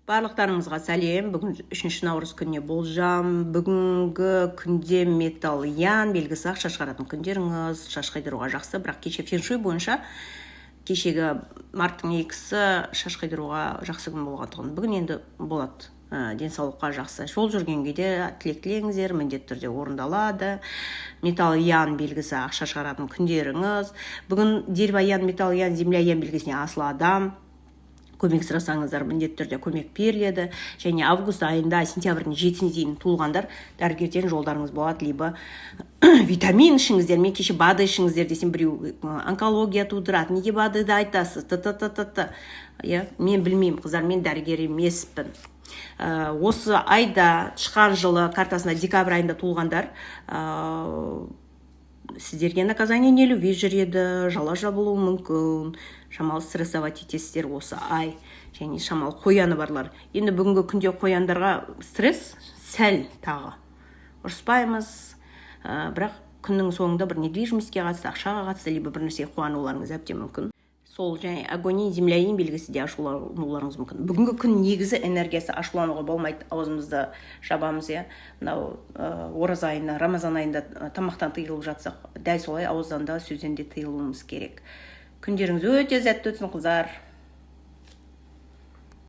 Барлықтарыңызға сәлем! Бүгін 3 наурыз күніне болжам. Бүгінгі күнде металл ян белгісі, ақша шығаратын күндеріңіз, шаш қидыруға жақсы. Бірақ кеше феншуй бойынша, кешегі марттың 2-сі шаш қидыруға жақсы күн болғандығын, бүгін енді болады. Денсаулыққа жақсы, жол жүргенге де тілек тілеңіздер, міндетті түрде орындалады. Металл ян белгісі, ақша шығаратын күндеріңіз. Бүгін дерево ян, металл ян, земля ян белгісіне асыл адам көмек сұрасаңыздар, міндетті түрде көмек беріледі. Және август айында, сентябрьдің 7-сіне дейін туылғандар, дәрігерден жолдарыңыз болады, либо витамин ішіңіздер. Мен кеше БАДы ішіңіздер десем, біреу онкология тудырады, неге БАДыды айтасыз, т т т т т. Иә, мен білмеймін, қыздар, мен дәрігер емеспін. Осы айда тышқан жылы картасында декабрь айында туылғандар, сіздерге наказание нелюбви жүреді, жала жабылуы мүмкін, шамалы стрессовать етесіздер осы ай. Және шамалы қояны барлар, енді бүгінгі күнде қояндарға стресс сәл, тағы ұрыспаймыз, бірақ күннің соңында бір недвижимостьке қатысты, ақшаға қатысты, либо бір нәрсеге қуануларыңыз әбден мүмкін. Сол және огонь инь, земля инь белгісі де ашулануларыңыз мүмкін. Бүгінгі күн негізі энергиясы ашулануға болмайды, аузымызды жабамыз, иә. Мынау ораза айында, рамазан айында тамақтан тыйылып жатсақ, дәл солай ауыздан да, сөзден де тыйылуымыз керек. Күндеріңіз өте сәтті өтсін, қыздар!